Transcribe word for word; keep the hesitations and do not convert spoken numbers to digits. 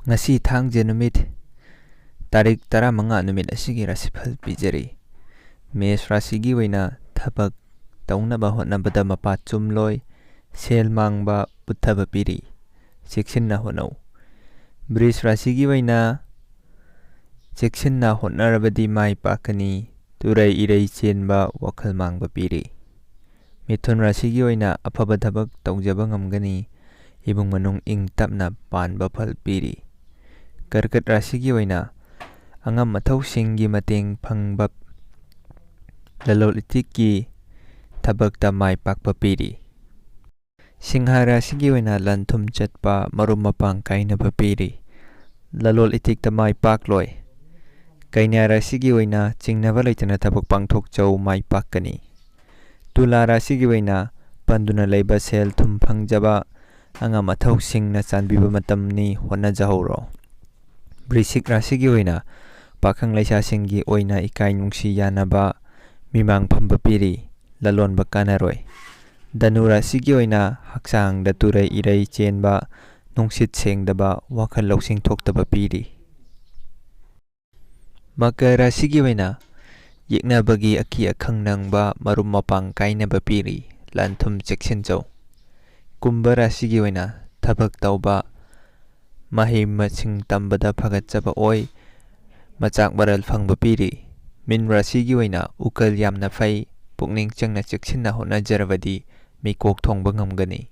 ꯉꯁꯤ ꯊꯥꯡꯖ ꯅꯨꯃꯤꯠ, ꯇꯥꯔꯤꯛ ꯇꯔꯥꯃꯉꯥ ꯅꯨꯃꯤꯠ ꯑꯁꯤꯒꯤ ꯔꯥꯁꯤꯐꯜ ꯄꯤꯖꯔꯤ꯫ ꯃꯦꯁ ꯔꯥꯁꯤꯒꯤ ꯑꯣꯏꯅ ꯊꯕꯛ ꯇꯧꯅꯕ ꯍꯣꯠꯅꯕꯗ ꯃꯄꯥ ꯆꯨꯝꯂꯣꯏ, ꯁꯦꯜ ꯃꯥꯡꯕ, ꯄꯨꯊꯕ ꯄꯤꯔꯤ꯫ ꯆꯦꯛꯁꯤꯟꯅ ꯍꯣꯠꯅꯧ꯫ ꯕ꯭ꯔꯤꯖ ꯔꯥꯁꯤꯒꯤ ꯑꯣꯏꯅ ꯆꯦꯛꯁꯤꯟꯅ ꯍꯣꯠꯅꯔꯕꯗꯤ ꯃꯥꯏ ꯄꯥꯛꯀꯅꯤ꯫ ꯇꯨꯔꯩ ꯏꯔꯩ ꯆꯦꯟꯕ, ꯋꯥꯈꯜ ꯃꯥꯡꯕ ꯄꯤꯔꯤ꯫ ꯃꯤꯊꯨꯟ ꯔꯥꯁꯤꯒꯤ ꯑꯣꯏꯅ ꯑꯐꯕ ꯊꯕꯛ ꯇꯧꯖꯕ ꯉꯝꯒꯅꯤ꯫ ꯏꯃꯨꯡ ꯃꯅꯨꯡ ꯏꯪ ꯇꯞꯅ ꯄꯥꯟꯕ ꯐꯜ ꯄꯤꯔꯤ꯫ ꯀꯔꯀꯠ ꯔꯥꯁꯤꯒꯤ ꯑꯣꯏꯅ ꯑꯉꯝ ꯑꯊꯧꯁꯤꯡꯒꯤ ꯃꯇꯦꯡ ꯐꯪꯕ, ꯂꯂꯣꯟ ꯏꯇꯤꯛꯀꯤ ꯊꯕꯛꯇ ꯃꯥꯏ ꯄꯥꯛꯄ ꯄꯤꯔꯤ꯫ ꯁꯤꯡꯍ ꯔꯥꯁꯤꯒꯤ ꯑꯣꯏꯅ ꯂꯟ ꯊꯨꯝ ꯆꯠꯄ, ꯃꯔꯨꯞ ꯃꯄꯥꯡ ꯀꯥꯏꯅꯕ ꯄꯤꯔꯤ꯫ ꯂꯂꯣꯟ ꯏꯇꯤꯛꯇ ꯃꯥꯏ ꯄꯥꯛꯂꯣꯏ꯫ ꯀꯩꯅ꯭ꯌꯥ ꯔꯥꯁꯤꯒꯤ ꯑꯣꯏꯅ ꯆꯤꯡꯅꯕ ꯂꯩꯇꯅ ꯊꯕꯛ ꯄꯥꯡꯊꯣꯛꯆꯧ, ꯃꯥꯏ ꯄꯥꯛꯀꯅꯤ꯫ ꯇꯨꯂꯥ ꯔꯥꯁꯤꯒꯤ ꯑꯣꯏꯅ ꯄꯟꯗꯨꯅ ꯂꯩꯕ ꯁꯦꯜ ꯊꯨꯝ ꯐꯪꯖꯕ, ꯑꯉꯝ ꯑꯊꯧꯁꯤꯡꯅ ꯆꯥꯟꯕꯤꯕ ꯃꯇꯝꯅꯤ, ꯍꯣꯠꯅꯖꯍꯧꯔꯣ꯫ ꯕ꯭ꯔꯤꯁꯤꯛ ꯔꯥꯁꯤꯒꯤ ꯑꯣꯏꯅ ꯄꯥꯈꯪ ꯂꯩꯁꯥꯁꯤꯡꯒꯤ ꯑꯣꯏꯅ ꯏꯀꯥꯏ ꯅꯨꯡꯁꯤ ꯌꯥꯅꯕ, ꯃꯤꯃꯥꯡ ꯐꯝꯕ ꯄꯤꯔꯤ, ꯂꯂꯣꯟꯕ ꯀꯥꯟꯅꯔꯣꯏ꯫ ꯙꯅꯨ ꯔꯥꯁꯤꯒꯤ ꯑꯣꯏꯅ ꯍꯛꯆꯥꯡꯗ ꯇꯨꯔꯩ ꯏꯔꯩ ꯆꯦꯟꯕ, ꯅꯨꯡꯁꯤꯠ ꯁꯦꯡꯗꯕ, ꯋꯥꯈꯜ ꯂꯧꯁꯤꯡ ꯊꯣꯛꯇꯕ ꯄꯤꯔꯤ꯫ ꯃꯀꯔ ꯔꯥꯁꯤꯒꯤ ꯑꯣꯏꯅ ꯌꯦꯛꯅꯕꯒꯤ ꯑꯀꯤ ꯑꯈꯪ ꯅꯪꯕ, ꯃꯔꯨꯞ ꯃꯄꯥꯡ ꯀꯥꯏꯅꯕ ꯄꯤꯔꯤ, ꯂꯟ ꯊꯨꯝ ꯆꯦꯛꯁꯤꯟꯖꯧ꯫ ꯀꯨꯝꯚ ꯔꯥꯁꯤꯒꯤ ꯑꯣꯏꯅ ꯊꯕꯛ ꯇꯧꯕ, ꯃꯍꯩ ꯃꯁꯤꯡ ꯇꯝꯕꯗ ꯐꯒꯠꯆꯕ ꯑꯣꯏ, ꯃꯆꯥꯛ ꯃꯔꯜ ꯐꯪꯕ ꯄꯤꯔꯤ꯫ ꯃꯤꯟ ꯔꯥꯁꯤꯒꯤ ꯑꯣꯏꯅ ꯎꯀꯜ ꯌꯥꯝꯅ ꯐꯩ, ꯄꯨꯛꯅꯤꯡ ꯆꯪꯅ ꯆꯦꯛꯁꯤꯟꯅ ꯍꯣꯠꯅꯖꯔꯕꯗꯤ ꯃꯤꯀꯣꯛ ꯊꯣꯡꯕ ꯉꯝꯒꯅꯤ꯫